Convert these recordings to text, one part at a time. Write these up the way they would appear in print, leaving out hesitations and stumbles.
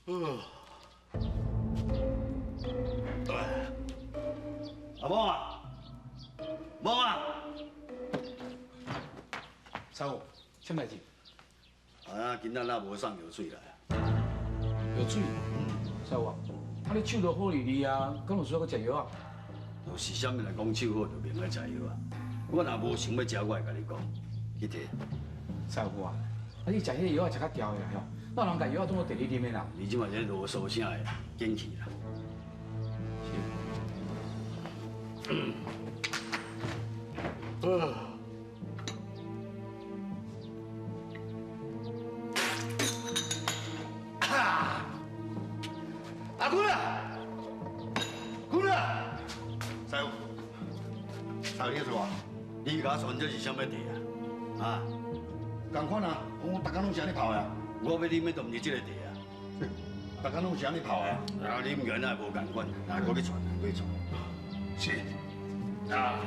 阿某啊，某啊，师傅，啥代志？啊，今仔哪无送药水来啊？药水？师傅啊，啊你手都好利利啊，敢有需要阁食药啊？就是啥物来讲手好就袂用食药啊？我若无想欲食，我会共你讲。去提。师傅啊，啊你食彼个药仔食较调的啦吼，哪有人共药仔当做茶咧啉的啦？你这马在啰嗦啥的？紧去啦。是。阿坤啊，坤啊，师傅，师傅你做啊？你共我传这是啥物茶啊？啊？仝款啊，我逐工拢是按呢泡的啊。我欲啉的都毋是这个茶啊。逐工拢是按呢泡的啊。啊，啉起来哪会无仝款？来，阁去传，阁去传。是。啊。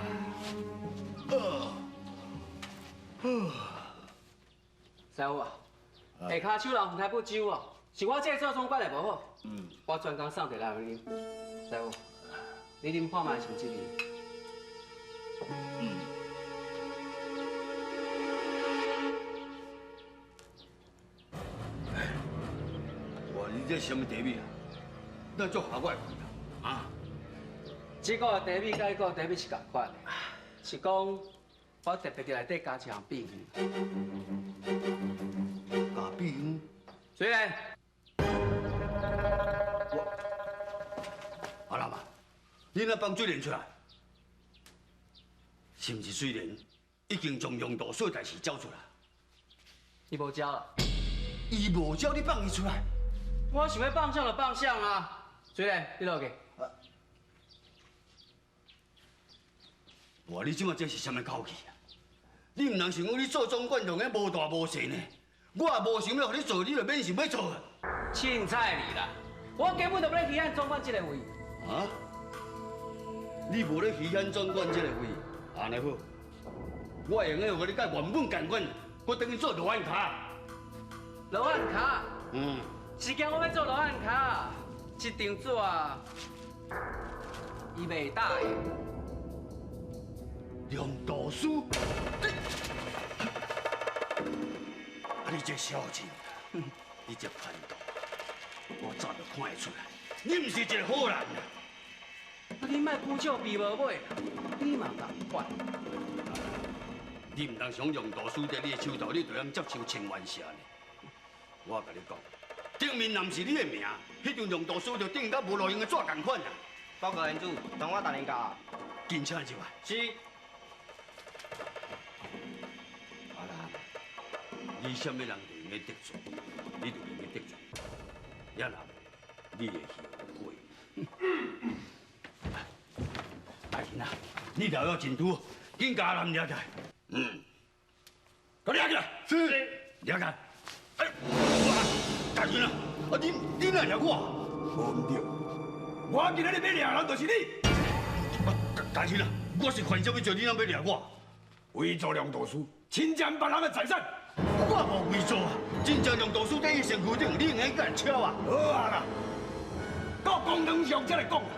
师傅啊，下跤手人毋通不酒哦，是我这个做总管的无好。我专工送茶来予你啉。师傅，你啉看觅是毋是这味？哇，你这啥物茶米啊？哪足合我的胃啊？啊？这个茶米佮彼个茶米是仝款的，是讲我特别伫内底加一项秘方。加秘方？谁来？我。阿南啊，你哪放水莲出来？是毋是水莲已经将杨大嫂代志交出来？伊无交啦。伊无交，你放伊出来？我想欲放啥就放啥啊！水莲，你落去。哇！你这马这是啥物口气啊？你毋通想讲你做总管用的无大无细呢？我也无想欲予你做，你就免想欲做啊！凊彩你啦！我根本就无咧稀罕总管这个位。啊？你无咧稀罕总管这个位，按呢好，我会用得予你佮原本仝款，阁转去做罗汉跤。罗汉跤？嗯。是惊我欲做罗汉跤，这张纸伊袂答应。梁大师，啊你这小人，你这叛徒，我早就看会出来，你毋是一个好人啊！啊你莫久笑比无尾，你嘛仝款。你毋通想梁大师伫你的手头，你就通接受千万谢呢？我共你讲，顶面若毋是你的名，彼张梁大师就等于佮无路用的纸仝款啊！报告园主，同我逐年到。紧请入来。是。阿兰，你啥物人就用得得罪，你就用得得罪。也若你会后悔。大人啊，你老了真拄，紧共阿兰掠起来。嗯，佮掠起来。是。掠起来。哎，哇，大人啊，啊你哪掠我？无毋对，我今仔日欲掠人就是你。啊，大人啊，我是犯啥物罪，你哪欲掠我？伪造梁大师，侵占别人的财产。我无伪造啊，真正梁大师伫伊身躯顶，你用该共人抄啊？好啊啦，到公堂上才来讲啦。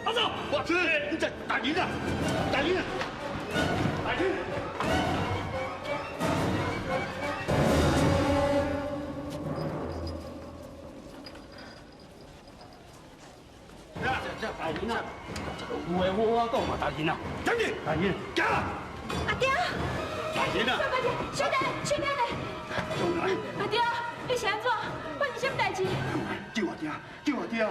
阿走，我是，你这大人啊，大人啊，大人。这大人啊，有话好好讲嘛，大人啊。将军，大人，行啦。阿爹。大人啊。小弟，小弟，阿爹，你是按怎？发生什么代志？救我爹！救我爹！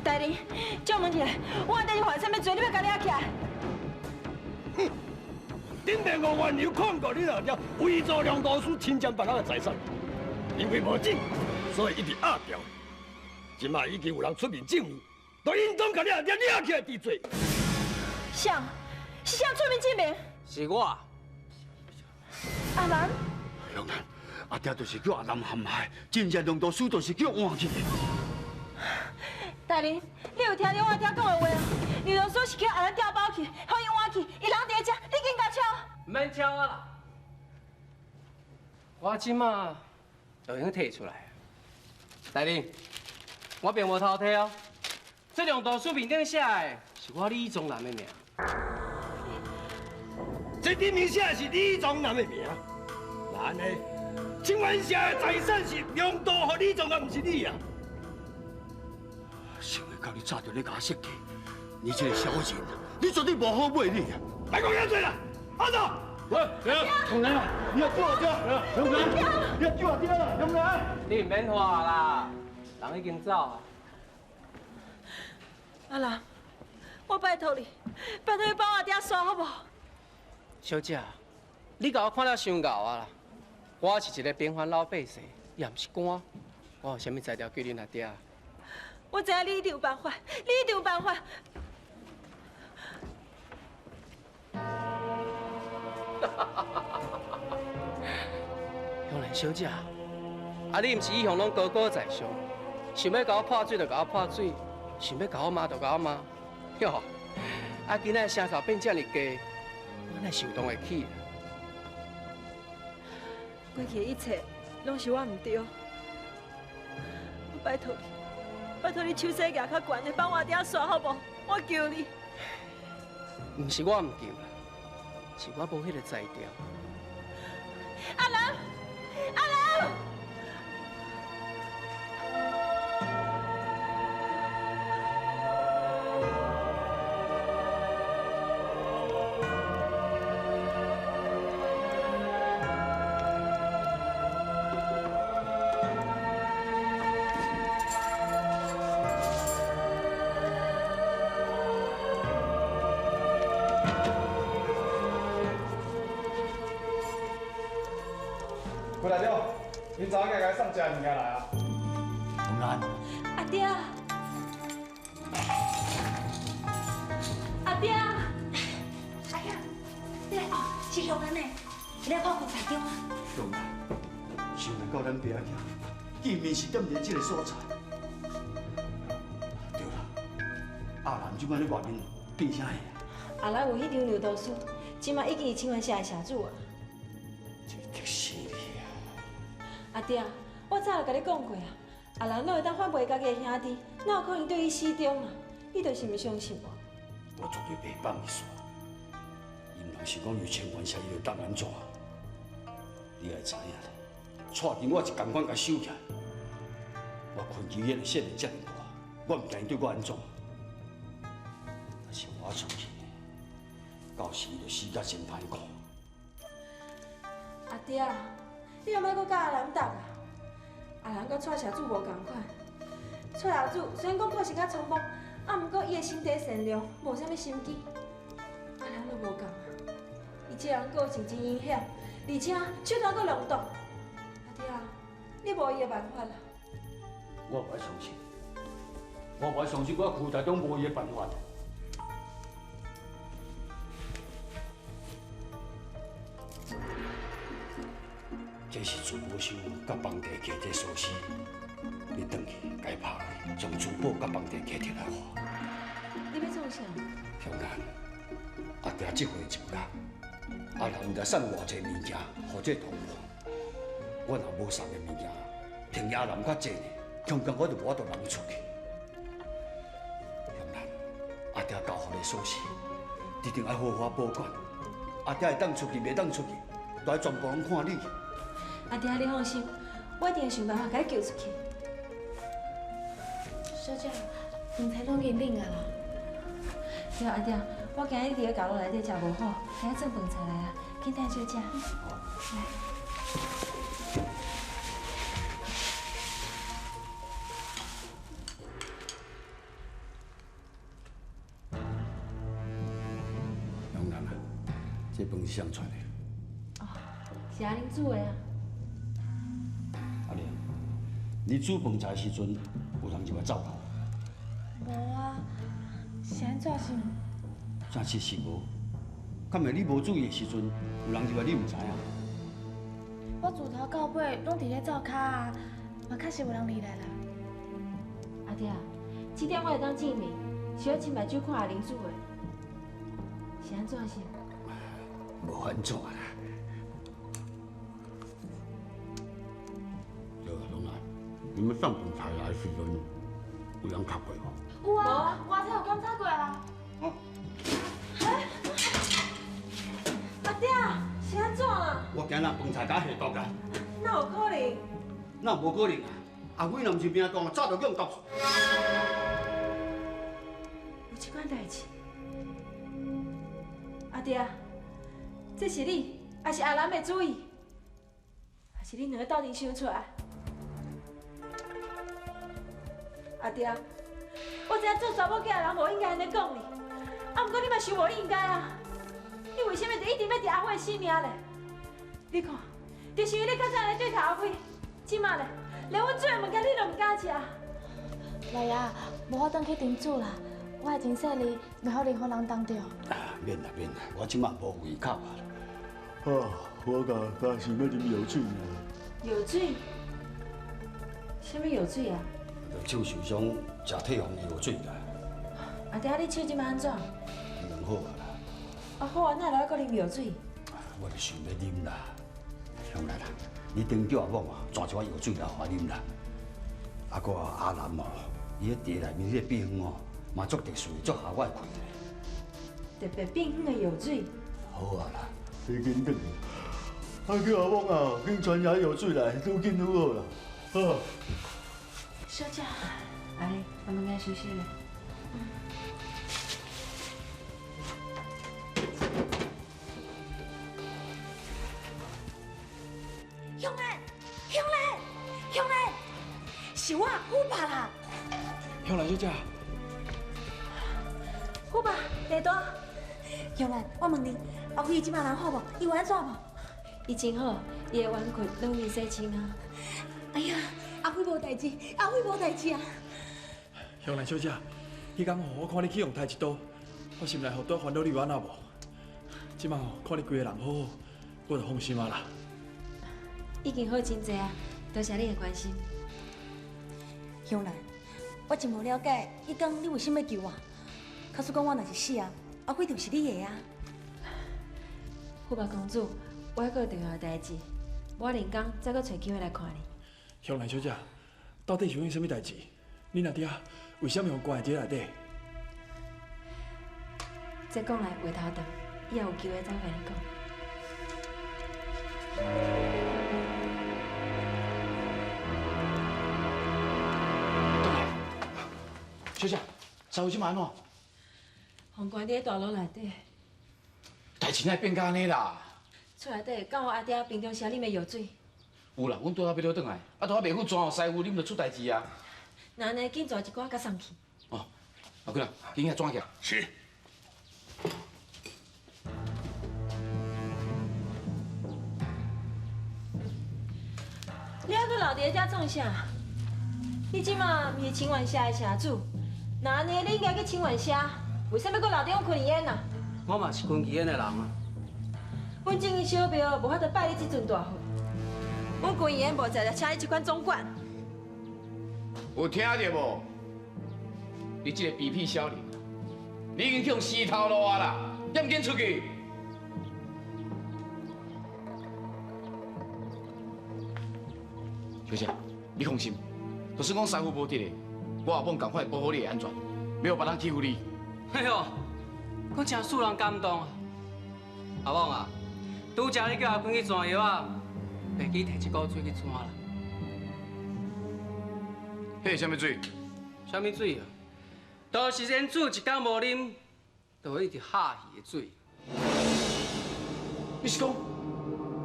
大人，借问一下，我阿爹是犯啥物罪？你欲共掠起来？哼！顶面我原有控告你老爹伪造梁大师侵占别人的财产，因为无证，所以一直压掉。这马已经有人出面证明，就应当共你阿爹掠起来治罪。谁？是谁出面证明？是我。阿南。杨南，阿爹就是叫阿南陷害，真正梁大师就是叫换去的。大人，你有听到我阿爹讲的话？梁大师是叫阿南调包去，予伊换去，伊人伫遮，你紧共抄。毋免抄啊啦，我这马就用提出来。大人，我并无偷摕哦。这量度书面顶写的是我李宗南的名。这顶面写的是李宗南的名，那按呢？清源社的财产是量度予李宗南，毋是你啊！想袂到你早就咧共我设计，你这个小人，你绝对无好尾你啊！别讲遐济啦，阿走！喂，永南，你要救我爹！永南，你要救我爹啦！永南，你毋免喊啦，人已经走啊。阿兰，我拜托你，拜托你帮我爹煞好无？小姐，你共我看了伤𠢕啊啦！我是一个平凡老百姓，也毋是官，我有啥物才调救恁阿爹？我知影你一定有办法，你一定有办法。香兰小姐，啊你毋是一向拢高高在上，想欲共我泼水就共我泼水，想欲共我骂就共我骂，哟，啊今仔声势变遮尔低，我哪受当会起？过去的一切拢是我毋对，我拜托你，拜托你手势举较悬的，帮我爹煞好无？我求你。毋是我毋求啦，是我无彼个才调。阿兰，阿兰。郭大长，恁查某囝该送食的物件来啊？红兰，阿爹，阿爹，哎呀，你来哦，是香兰呢，你来看郭大长啊。香兰，想袂到咱爸仔见面是踮伫这个所在。对啦，阿兰这摆咧外面变啥样？阿兰有彼张牛刀书，这摆已经是清源社的社主啊。阿爹，我早就共你讲过啊，阿兰拢会当反背家己的兄弟，哪有可能对伊死忠啊？你就是毋相信我。我绝对袂放伊煞。𪜶人是讲有清源社，伊就当按怎？你爱知影啦，蔡琴我是仝款共收起来，我困球迄个线遮尔大，我毋知𪜶对我按怎。但是我出去，到时伊就死甲真歹看。阿爹。你又莫阁佮阿兰搭啊！阿兰佮蔡社主无仝款，蔡社主虽然讲个性较冲动，啊，毋过伊的心地善良，无啥物心机。阿兰就无仝啊，伊这人个性真阴险，而且手段阁弄毒。阿爹，你无伊的办法啦。我无爱相信，我无爱相信，我邱台长无伊的办法。这是珠宝商佮房地客这锁匙，你转去共伊拍落，将珠宝佮房地客摕来予我。你欲创啥？香兰，阿爹这回入狱，阿兰毋知送偌济物件予这同伴，我若无送的物件，凭阿兰较济呢，恐惊我就无法度人出去。香兰，阿爹交予你锁匙，一定爱好好保管。阿爹会当出去，袂当出去，都爱全部拢看你。阿爹，你放心，我一定会想办法共你救出去。小姐，饭菜拢已经冷啊啦。对，阿爹，我今日伫咧阁楼内底食无好，今日做饭菜来啊，紧等小食。来。永南啊，这饭是谁传的？哦，是阿玲煮的啊。阿玲，你煮饭菜时阵，有人入来灶头？无啊，是按怎想？真实是无？敢会你无注意的时阵，有人入来你毋知影？我自头到尾拢伫咧灶跤啊，嘛确实有人入来啦。阿爹，这点我会当证明，是我亲目睭看阿玲煮的，是按怎想？无按怎啦。对啊，龙兰，你們送飯菜來的時陣，有人卡過無？有啊，我才有檢查過啊。阿爹，是按怎啊？我今日飯菜共下毒啊！哪有可能？哪有無可能啊？阿輝若毋是命大，早就叫人毒死。有這款代誌？阿爹，這是你，還是阿蘭的主意？還是恁兩个鬥陣想出來？阿爹，我知影做查某囝的人無應該按呢講你，啊，毋過你嘛傷無應該啊！你為啥物就一定欲佇阿輝的性命咧？你看，就是因為你較早按呢對待阿輝，這馬咧，連阮煮的物件你都毋敢食。來啊，無法當去叮囑啦，我會真細膩，袂予任何人動著。免啦免啦，我這馬無胃口啊。啊，我敢想欲啉藥水呢。藥水？啥物藥水啊？手受傷，食退風的藥水啦。阿爹，你手這馬按怎？已經好啊啦。啊好啊，哪會來閣啉藥水？我就想欲啉啦。香蘭啦，你頂叫阿某啊，轉一碗藥水來予我啉啦。啊，閣阿蘭哦，伊彼茶內面彼个秘方哦，嘛足特殊，足合我的气咧。特別秘方的藥水。好啊啦，你緊轉去，啊叫阿某啊，緊傳遐藥水來，愈緊愈好啦。好。小姐，阿麗，我們該休息了。香蘭，香蘭，香蘭，是我虎爸啦。香蘭小姐，虎爸，地大。香蘭，我問你，阿輝這擺人好無？伊有按怎無？伊真好，伊的冤屈攏已經洗清啊。哎呀，阿輝無代誌，阿輝無代誌啊！香蘭小姐，彼工吼，我看你去予刣一刀，我心內予多煩惱你有按怎無？這擺吼，看你規个人好好，我就放心啊啦。已經好真濟啊，多謝你的關心。香蘭，我真無了解，彼工你為啥物救我？假使講我若是死啊，阿輝就是你的啊。虎爸公主，我還閣有重要的代誌，我另工再閣揣機會來看你。香蘭小姐，到底是發生啥物代誌？你若佇遐，為啥物予關佇這內底？這講來話頭長，以後有機會再共你講。轉來，小姐，師傅這馬按怎？予關佇大樓內底。代誌哪會變甲按呢啦？厝內底敢有阿爹平常時啉的藥水？有啦，阮拄仔欲倒轉來，啊，拄仔袂赴轉，師傅啉就出代誌啊。那按呢，緊抓一寡共送去。哦，阿坤啊，緊遐轉起來。是。你猶閣留佇遮創啥？你這馬毋是清源社的社主，若按呢，你應該去清源社，為啥物閣留佇阮昆玉園啊？我嘛是昆玉園的人啊。阮正義小廟無法度拜你這尊大佛，阮昆玉園無才來請你這款總管。有聽著無？你這個卑鄙小人，你已經去予死頭路啊啦，還毋緊出去？小姐，你放心，就算講師傅無佇咧，我阿某仝款會保護你的安全，袂予別人欺負你。哎喲，閣真使人感動啊！阿某啊，拄才你叫阿坤去轉藥仔，袂記提一股水去轉啦。彼是啥物水？啥物水啊？就是煙煮一工無啉，就會一直哈氣的水。你是講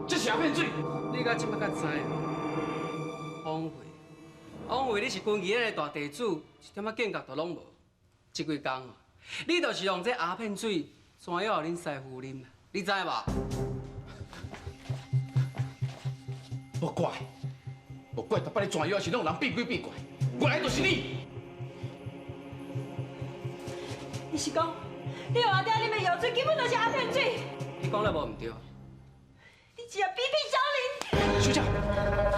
這是阿片水？你到這擺才知啊？枉費，枉費！你是軍醫的大地主，一點仔見覺都攏無。這幾工，你就是用這阿片水轉藥予恁師傅啉，你知無？無怪，無怪，逐擺你轉藥時，攏有人變鬼變怪，原來就是你。你是講，你予阿爹啉的藥水根本就是阿片水？你講了無毋對？你這個卑鄙小人！小姐，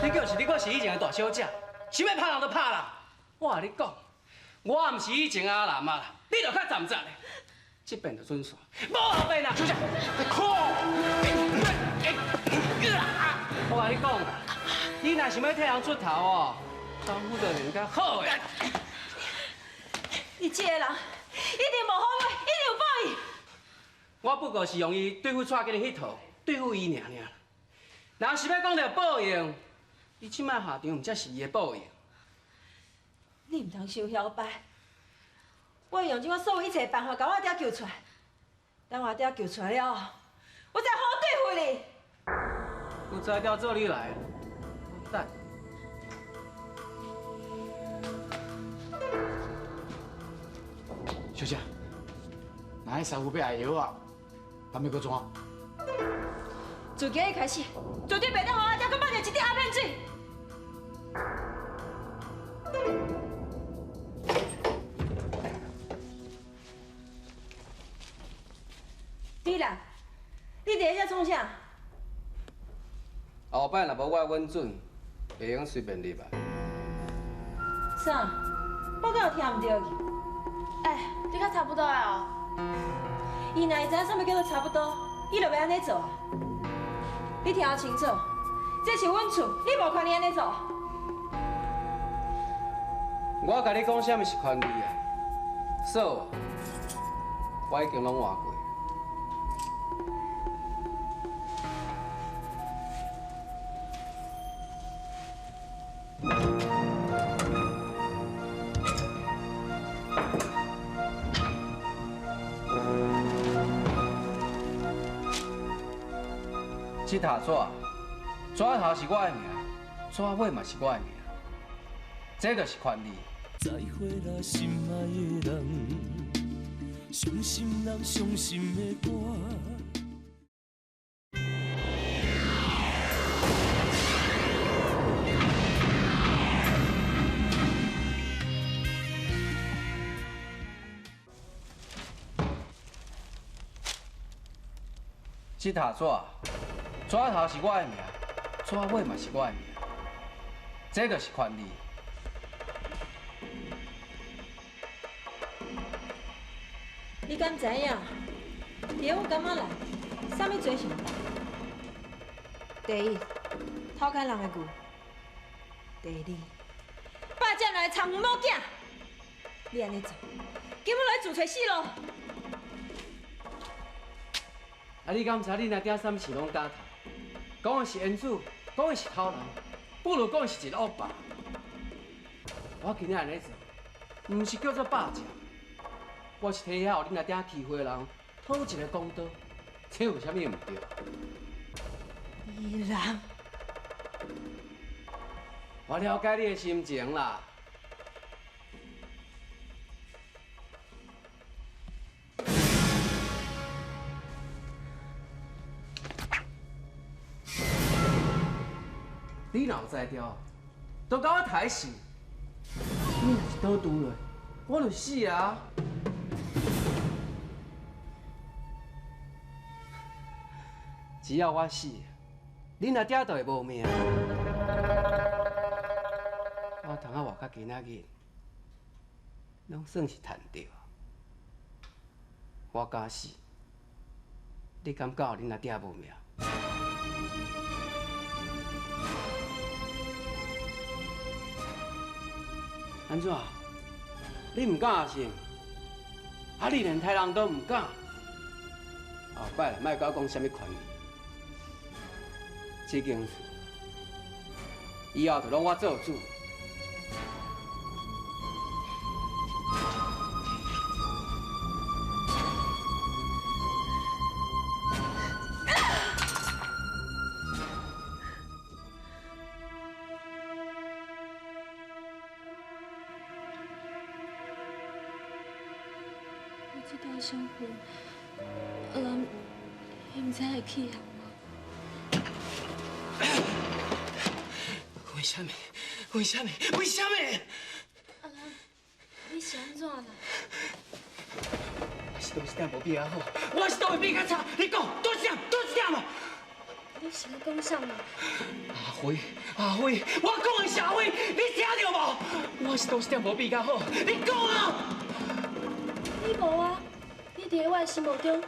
你就是你，阁是以前的大小姐，想欲拍人就拍人。我共你讲，我毋是以前的阿南啊，你著较站站的，這遍就准煞，无后变啦。小姐，你靠！我共你讲啦，你若想欲替人出头哦，功夫就练较好的。你这个人一定无好话，一定有报应。我不过是用伊对付蔡经理彼套，对付伊尔尔。若是欲讲著报应，伊这摆下场毋才是伊的报应。你毋通伤嚣摆，我会用尽我所有一切办法，共我爹救出来。等我爹救出来了后，我再好好对付你。有才调做你来，我等。小姐，那彼师傅欲爱药啊，他欲阁怎？自今日开始，绝对袂当予阿爹阁放著一滴阿片水。李兰，你伫咧遮创啥？后摆若无我的允准，袂用随便入来。啥？我敢有听毋著去？哎，你较差不多啊。伊若会知影啥物叫做差不多，伊就袂按呢做啊。你听清楚，这是阮厝，你无权利按呢做。我共你讲啥物是权利啊？锁，我已经拢换过。这沓纸，纸头是我的名，纸尾嘛是我的名，这就是权利。再会啦，心爱的人，伤心人伤心的歌。这沓纸，纸头是我的名，纸尾嘛是我的名，这就是权利。你敢知影？伫阮感觉内，啥物罪上大？第一，偷牵人的牛；第二，霸占人的仓某囝。你按呢做，根本来自揣死路。啊！你敢知你阿爹啥物事拢敢谈？讲的是冤主，讲的是偷人，不如讲的是一个恶霸。我今仔按呢做，毋是叫做霸占，我是替遐予恁阿爹欺负的人讨一个公道，这有啥物毋对？伊人，我了解你的心情啦。你若有才调，都共我刣死！你若是倒拄落，我就死啊！只要我死，恁阿爹就会无命。我通啊活到今仔日，拢算是趁著。我敢死，你敢教恁阿爹无命？按怎？你毋敢是？啊！你连杀人都毋敢，后摆莫阁讲啥物权利。这间厝以后就拢我做主。这段身份，阿兰，伊毋知会气恨我。为啥物？为啥物？为啥物？阿兰，你是按怎啦？我是佗一点无比较好，我是佗位比较差？你讲，佗一点，佗一点嘛？你是咧讲啥嘛？阿辉，阿辉，我讲的是阿辉，你听著无？我是佗一点无比较好？你讲啊！你无啊？你伫我的心目中，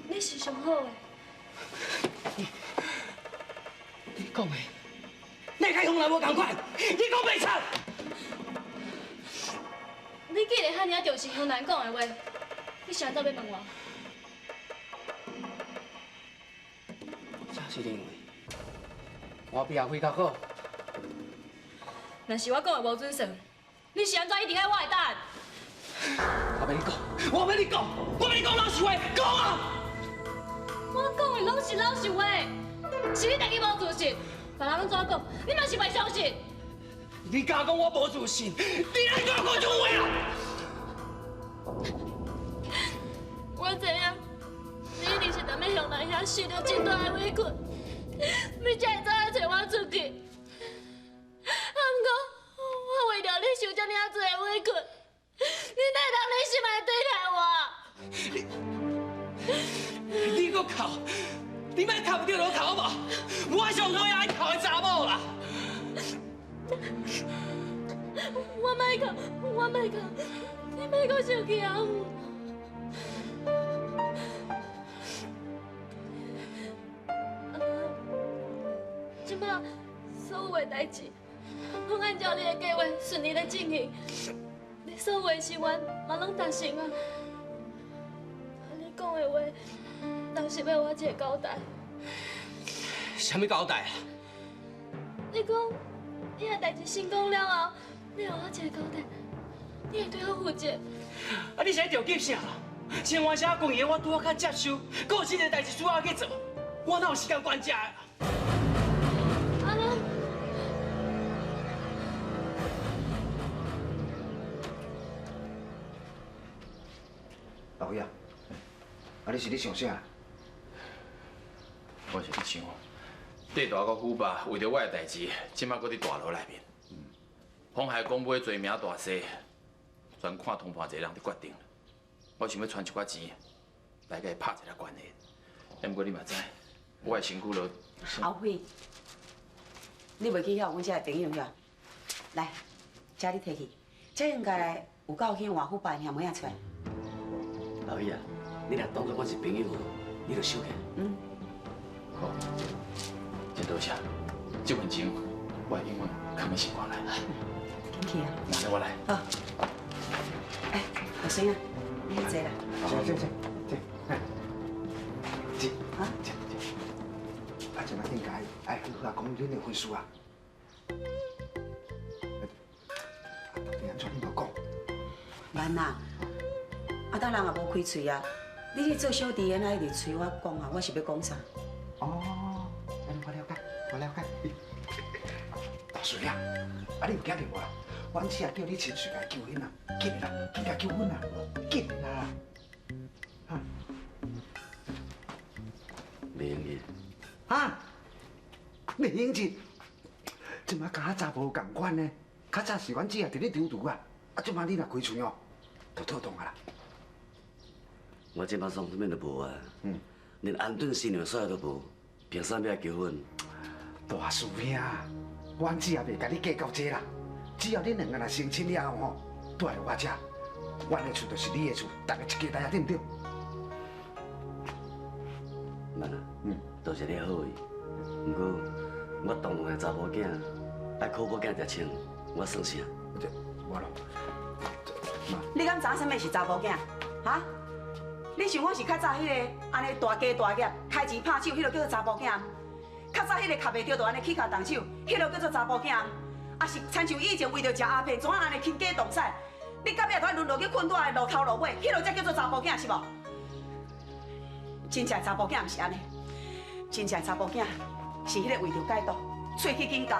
你是上好的。你讲的，你佮向来无仝款，你讲袂错。你既然遐爾重視香蘭講的話，你是按怎欲問我？這是因為我比阿輝較好。若是我講的無準算，你是按怎一定愛我的答案？我欲你講，我欲你講，我欲你講老實話，講啊！我講的攏是老實話，是你家己無自信，別人攏怎講，你嘛是袂相信。你敢講我無自信？你來講講這種話啊！我知影，你一定是踮咧鄉蘭遐受著真大的委屈，你才會走來揣我出去。啊，毋過我為著你受這爾濟的委屈，你哪會當忍心來對待我？你閣哭？你莫哭著就哭好無？我上討厭愛哭的查某啦！我莫哭，我莫哭，你莫閣生氣啊！這擺所有的代誌，攏按照你的計劃順利咧進行，你所有的心願嘛攏達成啊！你講的話，當是欲我一個交代。啥物交代啊？你講，你若代誌成功了後，你予我一個交代，你會對我負責。啊！你是咧著急啥啦？千萬聲軍營我拄仔較接受，閣有這個代誌需要去做，我哪有時間管這個？阿蘭，老辉啊，啊你是咧想啥？我是咧想，帝大佮虎爸为著我的代誌，這擺閣佇大牢內面。妨害公務的罪名大細，全看通判一个人佇決定。我想欲揣一寡錢來共伊拍一下關係。毋過你嘛知，我的身軀落。阿輝，你袂去遐有阮遮的朋友遐？來，這你提去，這應該有夠興外虎爸兄妹仔出來。老輝啊，你若當作我是朋友，你就收起。嗯。好，真多謝，這份情我會永遠藏佇心肝內。緊去啊！那我來。好。哎，老孫啊，你去坐啦。坐坐坐坐，來，坐。啊？坐坐。啊，這擺應該愛好好啊講恁的婚事啊。啊，到底按怎你無講？慢啊！啊，当人也無開喙啊。你去做小弟的，哪一直催我講啊？我是欲講啥？哦，按呢我了解，我了解。大叔啊，啊你有驚著無啦？阮姊啊叫你親喙共伊求婚啊，緊啦，緊共求婚啊，緊啦！哈？袂用得。哈？袂用得？這擺佮較早無仝款呢，較早是阮姊啊佇咧求助啊，啊這擺你若開喙哦，就妥當啊啦。我這擺創啥物都無啊，連安頓新娘所在都無，憑啥欲來求婚？大師兄，阮姊也袂共你計較這啦。只要恁兩个若成親了後吼，住佇我遮，阮的厝就是你的厝，大家一家人，對毋對？慢啊，多謝你好意。毋過我堂堂的查某囝，愛靠某囝食穿，我算啥？這我咯。你敢知影啥物是查某囝？哈？你想我是較早彼个按呢大家大業、開錢拍手，彼个叫做查甫囝？較早彼个磕袂著就按呢起跤動手，彼个叫做查甫囝？啊是親像以前為著食鴉片，怎啊按呢傾家動產？你到尾都愛淪落去睏蹛的露頭露尾，彼个才叫做查甫囝是無？真正查甫囝毋是按呢，真正查甫囝是彼个為著解毒，喙齒緊咬，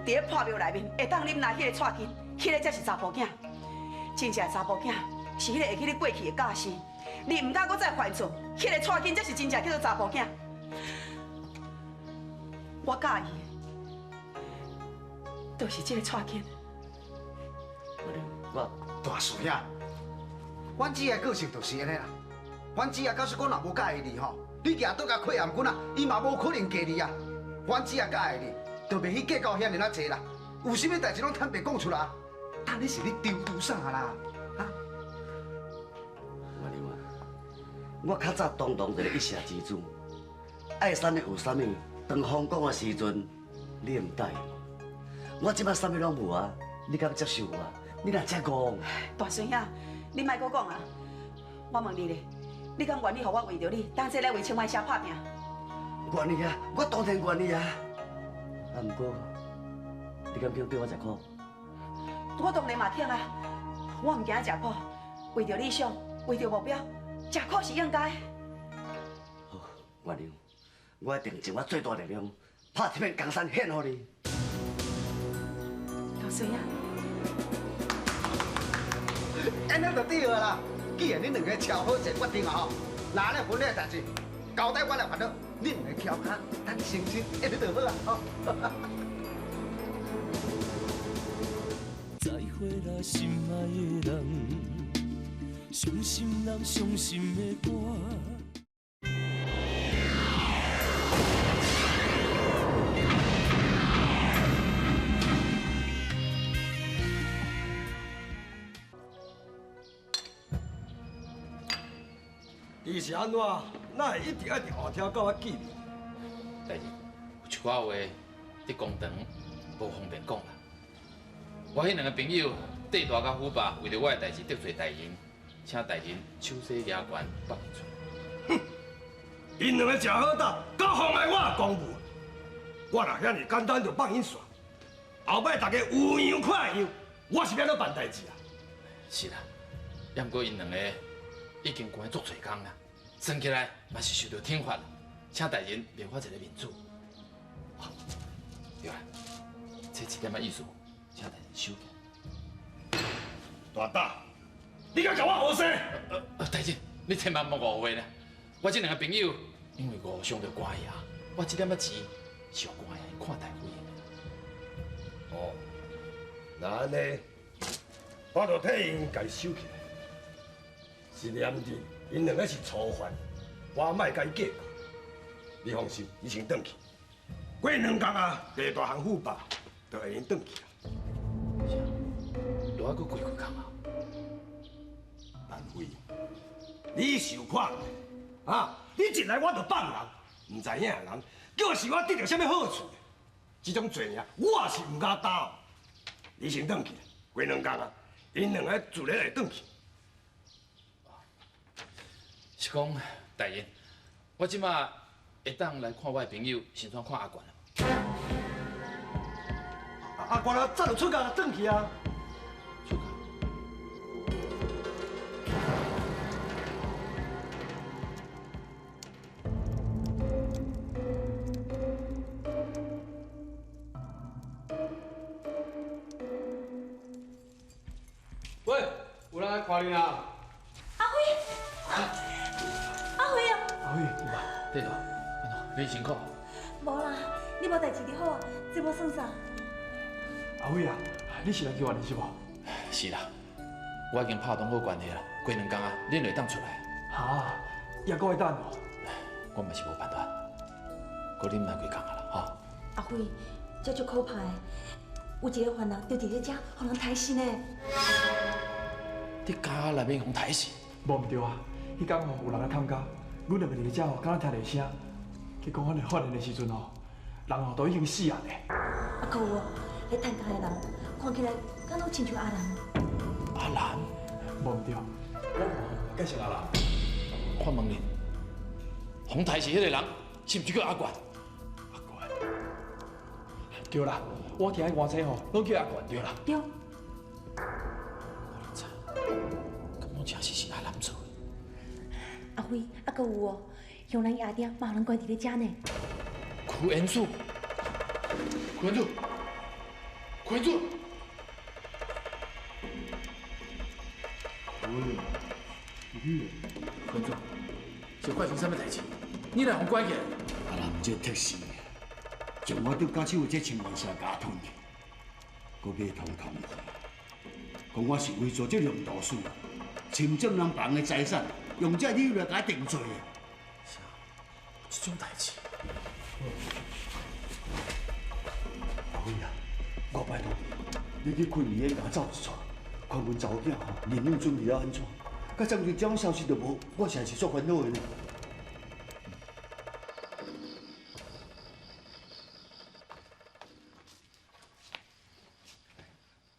佇咧破廟內面會當忍耐彼個蔡筋，彼个才是查甫囝。真正查甫囝是彼個會記你過去的教訓。你毋敢閣再犯錯，彼个蔡筋才是真正叫做查甫囝。我佮意的，就是這个蔡筋。我大師兄，阮姊的個性就是按呢啦。阮姊啊，假使講若無佮意你吼，你舉刀共開頷頸啊，伊嘛無可能嫁你啊。阮姊啊佮意你，就袂去計較遐爾仔濟啦。有啥物代誌攏坦白講出來。但你是咧丟丟啥啦？我較早堂堂一個一社之主，愛啥物有啥物。當風講的時陣，你毋答應我。我這擺啥物攏無啊，你敢接受我？你若遮戆？大孙兄，你莫阁讲啊！我问你咧，你敢愿意予我为著你，同齐来为清源社拍拼？愿意啊，我当然愿意啊。啊，毋过你敢肯缀我食苦？我当然嘛肯啊！我毋惊食苦，为著理想，为著目标，食苦是应该。好，月亮，我一定尽我最大力量，拍这片江山献予你。大孙啊！按呢就对啦。既然恁两个乔好做决定啊吼，那按呢婚礼的代志，交代我来烦恼，恁两个翘跤等成亲，按呢就好啊。吼。再会啦，心爱的人，伤心人伤心的歌。伊是按怎？哪会一直爱伫后厅佮我见面？大人，有一寡话伫公堂无方便讲啦。我彼两个朋友帝大佮虎爸，为著我的代志得罪大人，请大人手洗牙关放𪜶出。哼！𪜶两个食好胆，敢妨碍我的公务，我若遐尔简单就放𪜶煞。后摆大家有样看样，我是欲按怎办代志啊？是啦，也毋过𪜶两个已经关足济工啦。算起来嘛是受到惩罚，请大人留我一个面子。对啦，这一点仔意思，请大人收起。大胆，你敢共我学说？大人，你千万莫误会啦。我这两个朋友因为误伤著官爷，我这点仔钱是予官爷看待费的。哦，那按呢，我就替𪜶共收起来。是念伫𪜶两个是初犯，我莫共伊计较。你放心，你先转去。过两工啊，地大和富爸就会用转去啊。啥？落还阁过几工啊？万辉，你想看觅啊？你一来我就放人，毋知影的人叫是我得著啥物好处？这种罪名我也是毋敢担。你先转去，过两工啊，𪜶两个自然会转去。是讲，大人，我这马会当来看我的朋友，先转看阿冠。阿冠啊，早就出狱转去啊。出狱。喂，有人来看你啊？阿辉，阿辉啊！阿辉，有无？对头，安怎？你辛苦？无啦，你无代志就好啊，这无算啥。阿辉啊，你是来救我的是无？是啦，我已经拍通好关系啦，过两工啊，恁就会当出来。哈，犹阁爱等哦。我嘛是无办法，阁忍耐几工啊啦，吼。阿辉，这足可怕的，有一个犯人就伫咧遮，予人刣死呢。伫监内面予刣死？无毋对啊，彼工吼有人来探监，阮两个伫咧遮吼，敢若听著声，结果阮发现的时阵吼，人吼都已经死啊咧。啊，阁有哦，彼探监的人看起来敢若亲像阿兰。阿兰？无毋对，我敢是阿兰。我问你，予刣死彼个人是毋是叫阿冠？阿冠？对啦，我听彼外册吼，拢叫阿冠对啦。对。我知，敢讲真实是阿兰做的。阿辉，啊，阁有哦，香兰伊阿爹嘛予人关伫咧遮呢。柯延祖，柯延祖，柯延祖。喂，你？柯延祖，是发生啥物代志？你来予关起来？阿兰这特死，将我伫假手这清源社共吞去，阁买通通判，讲我是为做这两道事，侵占人别人的财产，用这理由来共我定罪的。啥？这种代志？阿辉啊，我拜托你，你去昆医院共我走一撮，看阮查某囝吼营养准备了按怎？甲暂时这种消息都无，我实在是足烦恼的呢。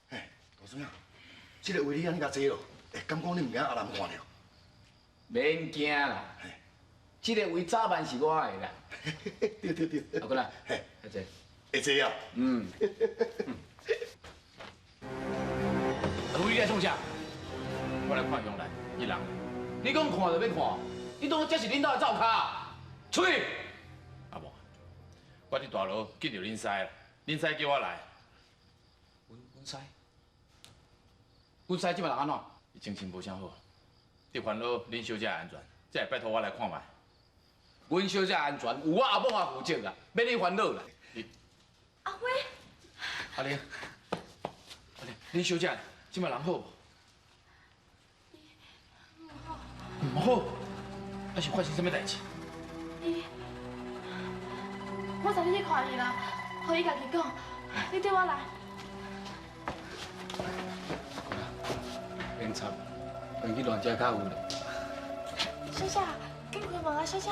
哎，大孙啊，這个位你按呢共坐咯，欸，敢讲你毋惊阿南看著？免惊啦，这个位早晚是我的啦。对对对。阿君啊，来坐。会坐啊？嗯。阿辉，你来创啥？我来看香兰，伊人。你讲看就欲看，你当这是恁兜的灶跤？出去！阿母，我伫大楼见著恁师啦，恁师叫我来。阮师？阮师这摆人按怎？伊精神无啥好，伫烦恼恁小姐的安全，才会拜托我来看觅。阮小姐安全有我阿母仔负责啊，免你烦恼啦。你阿辉，阿玲，阿玲，恁小姐这摆人好无？唔好，啊是发生啥物代志？伊，我带你去看伊啦，予伊家己讲。你缀我来。免插，回去乱食较有咧。小姐，紧开门啊，小姐。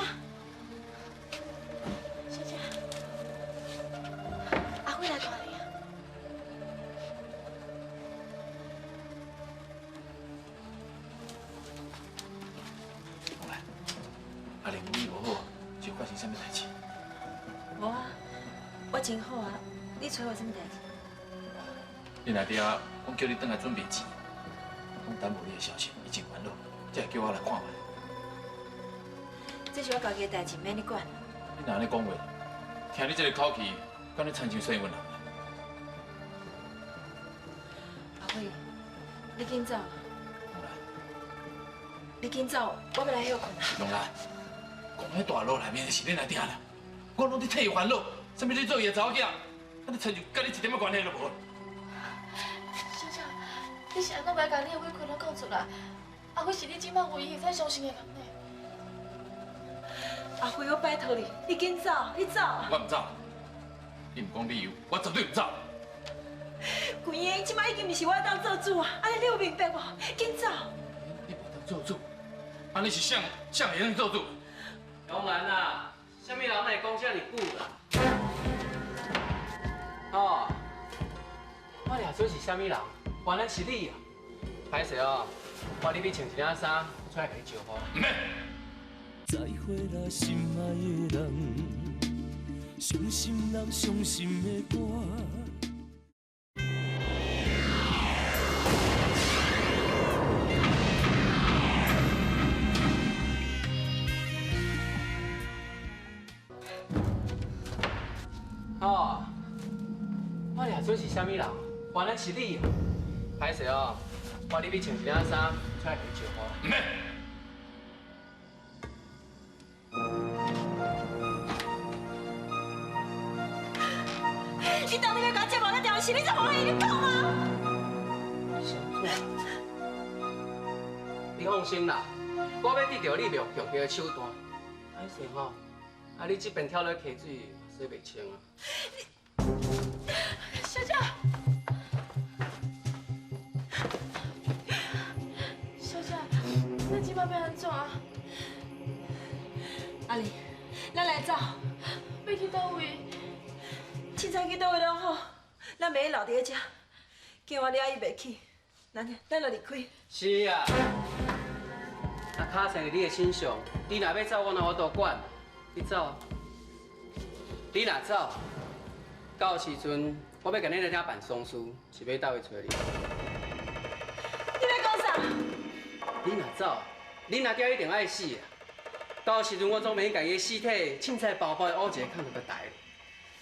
小姐，阿辉来看你啊。阿玲，你无好，是发生啥物代志？无啊，我真好啊。你揣我啥物代志？你若伫遐，阮叫你转来准备钱，讲等无你的消息，伊真烦恼，才会叫我来看觅。这是我家己的代志，免你管。你若按呢讲话，听你这个口气，敢若亲像说阮人。阿辉，你紧走。你紧走，我欲来歇睏。龙兰，讲彼大楼内面的是恁来定啦，我拢伫替伊烦恼，啥物你做伊的查某囝，啊你亲像佮你一点仔关系都无。小姐，你是按怎袂共你的委屈拢讲出来？阿辉是你这摆唯一会使相信的人呢。阿辉，我拜托你，你紧走，你走。我毋走，你毋讲理由，我绝对毋走。规个，这摆已经毋是我当做主啊，按呢你有明白无？紧走。你无当做主，按呢是谁谁会用做主？香兰啊，啥物人会讲遮尔久啦？哦，我掠准是啥物人？原来是你啊！歹势哦，我入去穿一领衫，出来共你招呼。毋免。再会啦，心爱的人，伤心人伤心的歌。哦，我掠准是啥物人？原来是你啊！歹势哦，我入去穿一领衫，出来共你招呼。毋免。你到底欲共我接无那条线，你才予伊你讲啊！你放心啦，我欲得著你袂用强迫的手段。歹势吼，啊你这边跳落溪水，洗袂清啊！小姐，小姐，咱这摆欲按怎啊？阿玲，咱来走。欲去佗位？凊彩去佗位拢好，咱袂用留伫咧遮，惊我掠伊袂起。咱咱就离开。是啊，啊跤缠伫你的身上，你若欲走，我哪有法度管？你走，你若走，到时阵我欲共你来遮办丧事，是欲佗位揣你？你咧讲啥？你若走，恁阿囝一定爱死啊！到时阵我总袂用共伊的尸体凊彩包包的乌一个囥佇个台。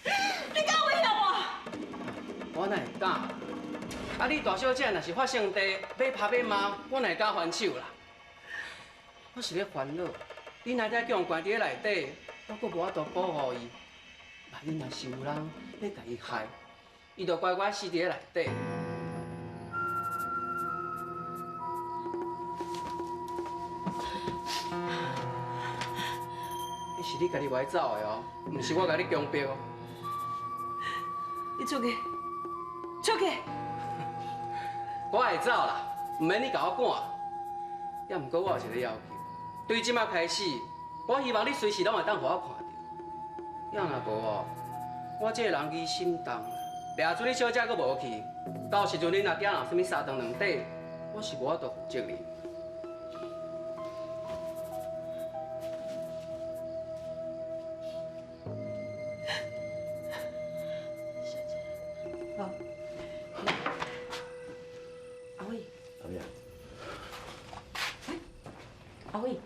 你敢威胁我？我哪会敢？啊，你大小姐若是发性地欲拍欲骂，我哪会敢还手啦？我是咧烦恼，恁阿囝叫人关伫咧内底，我阁无法度保护伊。万一若是有人欲共伊害，伊就乖乖死伫咧内底。彼是你家己话走的哦，毋是我共你强迫哦。你出去，出去！我会走啦，毋免你共我赶。也毋过我有一个要求，对这摆开始，我希望你随时拢会当予我看著。要若无哦，我这个人疑心重，掠准你小姐阁无去，到时阵恁阿囝若有啥物三长两短，我是無法度負責任。好，阿伟，阿伟啊，阿伟，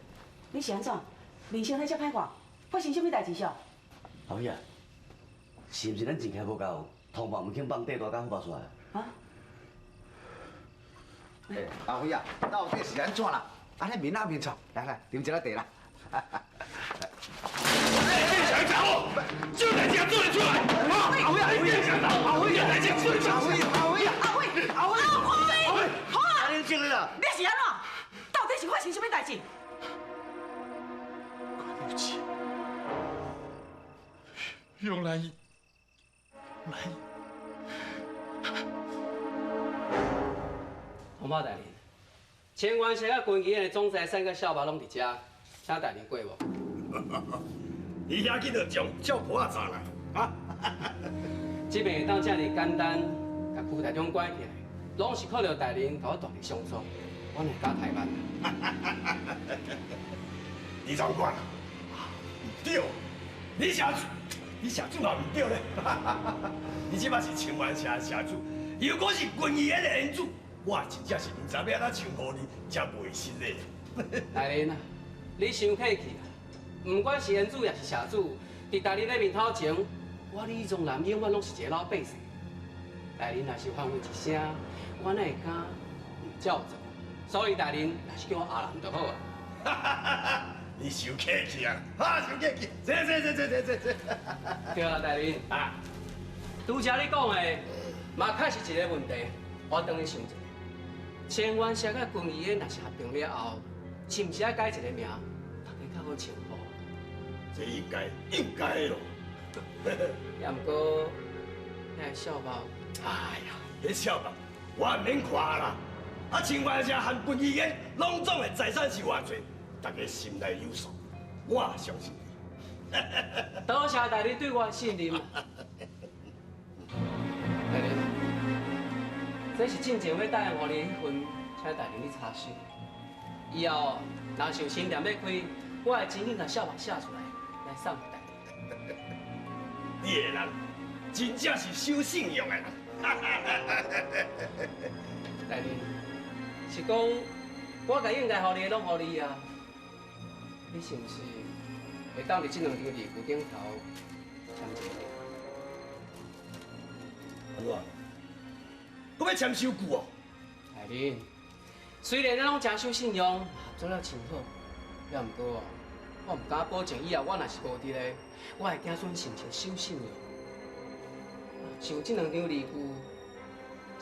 你是按怎？面色遐遮歹看，发生啥物代志啥？阿伟啊，是毋是咱钱开无够，通报毋肯放短大佮虎爸出来？啊？欸，阿辉啊，到底是按怎啦？按呢面啊面臭，来来，啉一下茶啦。你想查我？这代志也做得出来？阿辉，阿辉，阿辉，这代志做得出来？阿辉，阿辉，阿辉，阿辉，阿辉，好啊！冷静啦！你是按怎？到底是发生啥物代志？对不起，永兰，永兰。通报大人，清源社佮军医院的总财产佮小肉拢伫遮，请大人过目。你遐紧就将照簿仔砸来啊！这边会当遮尔简单，共区大长关起来，拢是靠著大人共我大力相助，我哪会敢怠慢啊？李长官，毋对，你社主，你社主嘛毋对咧。你这摆是清源社的社主，又阁是军医院的院主。我真正是毋知欲按怎称呼你，才袂失礼。大人啊，你伤客气啦。不管是院主抑是社主，伫大人的面头前，我李宗南永远拢是一个老百姓。大人若是吩咐一声，我哪会敢毋照做？所以大人若是叫我阿南就好啊。你伤客气啊！啊，伤客气。坐坐坐坐坐坐坐。对啊，大人啊，拄才你讲的，嘛确实一个问题，我等你想一下。清源社佮军医院若是合并了后，是毋是爱改一个名，大家较好称呼？这应该应该咯。也毋过，那个小肉，哎呀，彼小肉我毋免看啦。啊，清源社和军医院拢总的财产是偌济，大家心内有数，我相信你。多谢大人对我的信任。大人，这是进前欲答应予你彼份，请大人你查收。以后若是有新店欲开，我会真紧共小肉写出来，来送予大人。你的人真正是守信用的人。大人，是讲我共应该予你的拢予你啊，你是毋是会当伫这两张字据顶头签一个名？按怎？阁欲签收据哦？大人，虽然咱拢诚守信用，合作了真好，也毋过我毋敢保证以后我若是无伫咧，我的子孙是毋是守信用？是有这两张字据，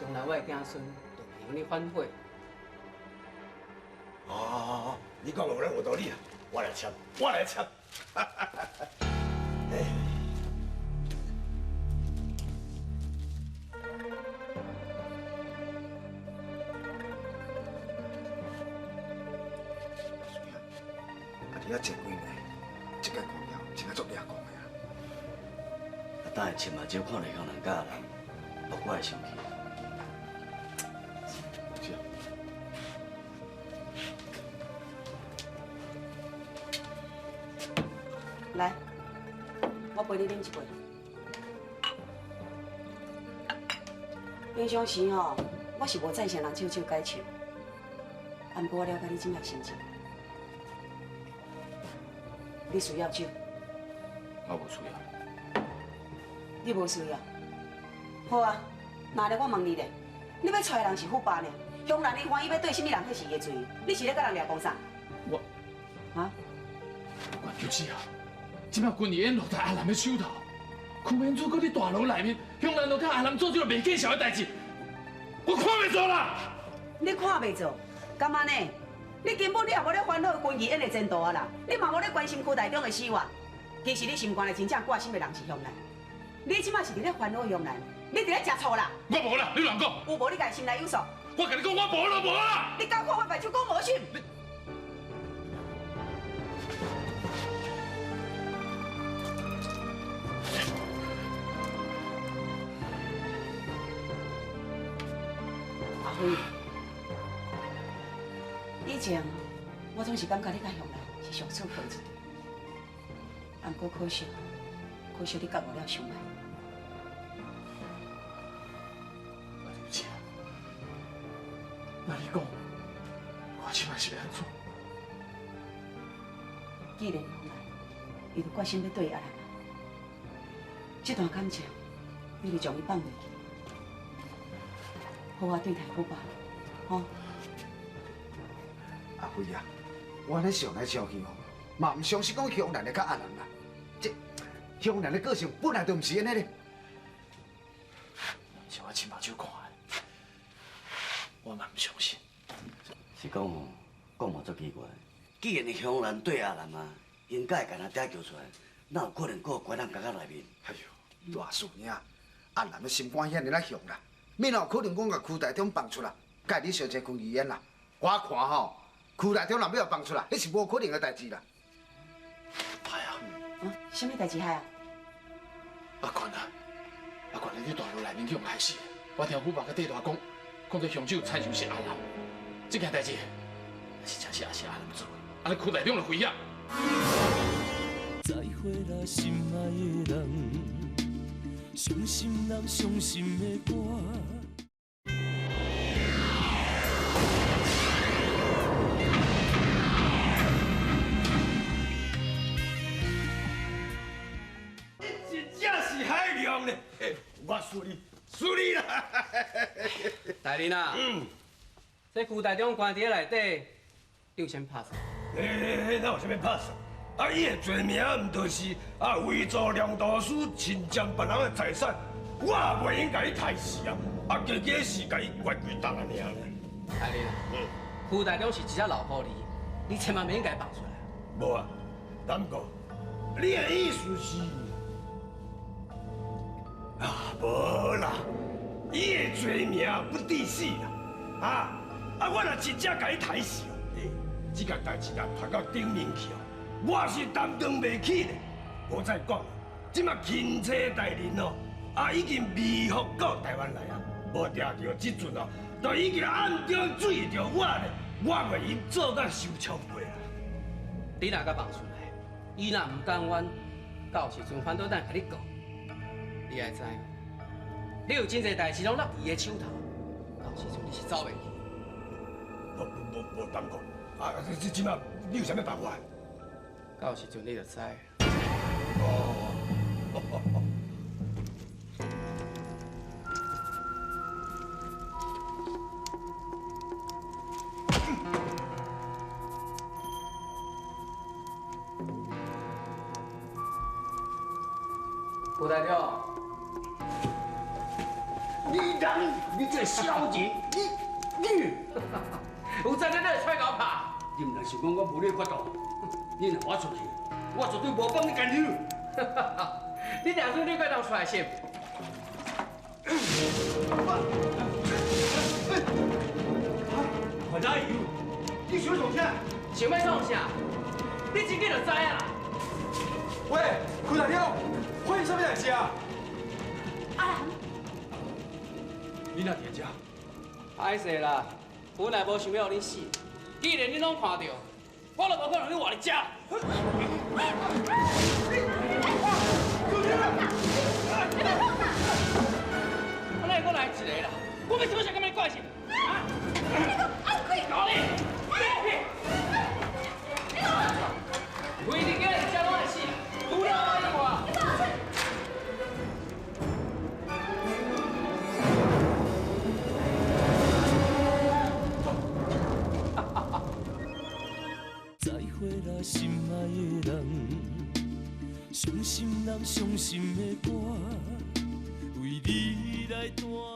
将来我的子孙就袂用你反悔。哦，你讲的有有道理啊，我来签，我来签。家己遐坐几暝，这个股票真正足掠狂的啊！啊，等下亲目睭看著向人佮阿南，我会生气。是啊。来，我陪你啉一杯。平常时吼，我是无赞成人唱手改唱，啊，毋过我了解你这摆心情。你需要酒？我无需要。你无需要？好啊，那咧我问你咧，你欲娶的人是富爸呢？乡人伊欢喜欲对啥物人，彼是伊的自由。你是咧佮人掠讲啥？我，啊？关小姐啊，这摆军医院落在阿南的手头，区民主阁伫大楼内面，乡人就听阿南做这个袂见笑的代志，我看袂做啦。你看袂做？敢按呢？你根本你也无咧烦恼军艺院的前途啊啦，你嘛无咧关心区大中的死活。其实你心肝内真正挂心的人是向南，你这摆是伫咧烦恼向南，你伫咧食醋啦。我无啦，你乱讲。有无你家己心内有数。我共你讲，我无就无啦。你敢看我目睭讲无信？阿辉，以前我总是感觉你佮向兰是上处分一对，啊，毋过可惜，可惜你觉悟了伤晚。对不起，那你讲，我这摆是欲按怎？既然向兰，伊就决心欲缀阿兰，这段感情，你就将伊放袂记，好好对待虎爸，吼。阿辉啊，我按呢想来想去吼，嘛毋相信讲香兰会佮阿兰啦。这香兰的个性本来就毋是按呢咧。是我亲目睭看的，我嘛毋相信。是讲吼，讲嘛足奇怪。既然香兰缀阿兰啊，应该会共阿爹叫出来，哪有可能阁关咱家仔内面？哎呦，大事兄，阿兰的心肝遐尔仔雄啦，免有可能讲共区大中放出来，佮你小姐分遗言啦。我看吼，区大中若欲放出来，彼是无可能的代志啦。歹啊！啊，啥物代志害啊？阿权啊，阿权，你伫大路内面去予害死。我听虎爸佮缀大讲，讲这凶手亲像是阿兰，这件代志是真是也是阿兰做的，按呢区大长就危险。再会啦，心爱的人，伤心人伤心的歌。真正是海量咧，我输你，输你啦！大人啊，这区大长关伫内底，你有啥物拍算？欸，哪有啥物拍算？啊，伊的罪名毋就是啊，伪造良道师侵占别人的财产，我也袂用共伊刣死啊！啊，加加是共伊关几冬尔咧。大人啊，区大长是一只老狐狸，你千万袂用共伊放出来。无啊，南哥，你的意思是？啊，无啦，伊的罪名不抵死啦，啊啊！我若真正共伊刣死哦，欸，这件代志啊，传到顶面去哦，我是担当袂起的。无再讲，这马钦差大人哦，啊，已经微服到台湾来啊，无定著这阵哦，都已经暗中注意著我咧，我袂用做甲受超过啦。你若共放出来，伊若毋甘愿，到时阵反倒等共你告。你爱知，你有真济代志拢落伫伊的手头，到时阵你是走袂去。无无无担讲，啊，这这马你有啥物办法？到时阵你就知。哦。胡大长。你人，你这个小人，你，有才你会出来共我拍？你毋通想讲我无你法度，你若我出去，我绝对无放你干手。你两阵你该当出来先。范大爷，你想创啥？想欲创啥？你真紧就知影啦。喂，区大长，发生啥物代志啊？阿兰。你哪伫遮？歹势啦，本来无想欲予恁死，既然恁拢看著，我就无可能予你活伫遮。我哪会阁来一个啦？我欲创啥？敢欲怪心？啊！搞你！你！规日今日遮拢会死，除了我以外。再会啦，心爱的人，伤心人伤心的歌，为你来弹。